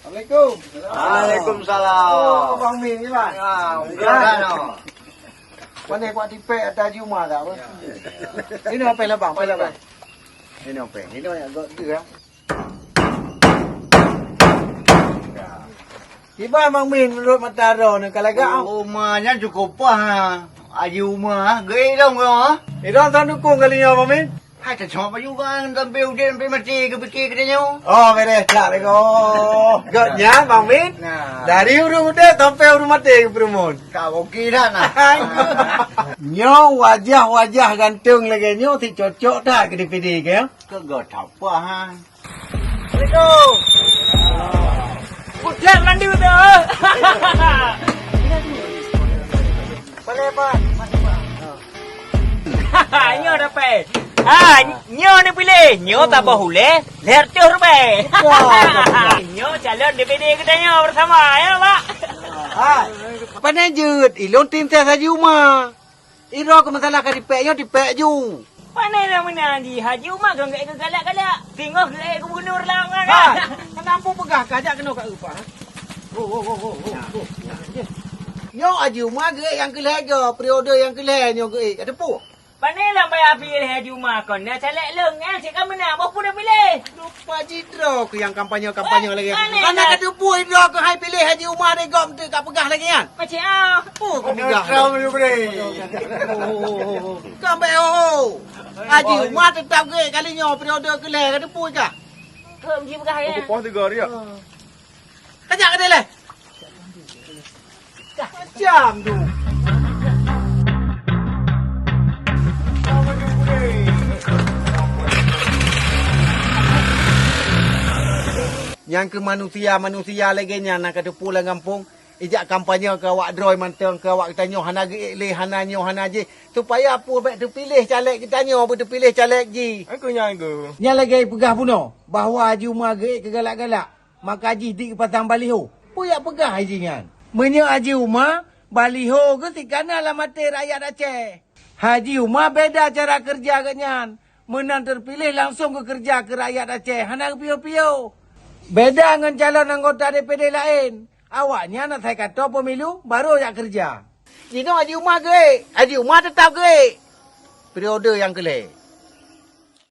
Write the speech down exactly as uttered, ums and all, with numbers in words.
Assalamualaikum. Waalaikumsalam. Oh, Bang Min, ni, Bang? Ya, udah dah, no. Mana kuat tipek atas Haji Uma tak, apa? Ini apa, Bang? Apa, Bang? Ini apa? Ini yang agak tu, ya. Kiban Bang Min, menurut mata droe ni, ka lagak, ah? Oh, Uma nyan cukup paih, ha. Haji Uma, ha. Geuék dong, ha. Eh, dong, dong dukung kali nyoe, Bang Min. Hai, tacok baju kan, sampai udép, sampai mati, kepikir kita nyoe. Oh, beres, tak lego. Gak nyan, Bang Min. Nah. Dari ureueng udép sampai ureueng mati, Bro Mun. Tak oke dah, nah. Nyoe wajah-wajah ganteng lagak nyoe, si cocok tak ke D P D ke, ya? Kagak tak apa, ha. Assalamualaikum. Pucat landu tu. Boleh, Pak. Nyoe dapat. Ha, nyoe ni pilih. Nyoe tabah uleh, lhèe reutôh ribèe. Nyoe calon D P D geutanyoe bersama, ya, Pak. Ha. Pane jeuet, ilôn tim ses Haji Uma. Idroe keu masalah ka tipèk nyoe, tipèk ju. Pane na meunan jih Haji Uma keu geuék keu galak-galak. Singoh geuék keu gubernur lam kan. Ha, kenapa peugah ka jak keunoe ka upah? Ho, ho, ho, ho, ho. Nyoe Haji Uma geuék nyang keu lhèe go, periode nyang keu lhèe nyoe geuék ka teupeu. Pane lam baya piléh Haji Uma kon na caleg lôn nyan cit ka meunan boh pun piléh. Lupa jidroe keu nyang kampanye-kampanye lagèe. Pane hana na. Ka teupeu idroe keuhai piléh Haji Uma deh gob teuh ka peugah lagèe nyan. Macam ah. Oh, ka peugah. Trump you beri. Ka ambek ho. Haji Uma tetap geuék kali nyoe periode keu lhèe ka teupeu ka. Keu ji peugah ya. Aku pah tiga hari ya. Kajak ka dilèe. Macam tu. Nyang keu manusia-manusia lagèe nyan na ka teupeu lam gampông, ijak kampanye keu awak droe mantong, keu awak geutanyoe hana geuék lé, hana nyoe, hana jih, supaya peue bèk teupiléh caleg geutanyoe, beuteupiléh caleg jih. Aku nyan ke? Nyan lagèe peugah bunoe bahwa Haji Uma geuék keu galak-galak. Maka jih di geupasang baliho. Peue jak peugah jih nyan? Meunyoe Haji Uma, baliho geuh sikana lam até rakyat Aceh. Haji Uma beda cara keureuja geuh nyan. Meunan teupiléh langsong geukeureuja keu rakyat Aceh, hana geupiôh-piôh. Beda ngon calon anggota D P D laén. Awaknyan asai ka toe pemilu, barô jak keureuja. Jinoe Haji Uma geuék. Haji Uma teutap geuék. Periode nyang keu lhèe.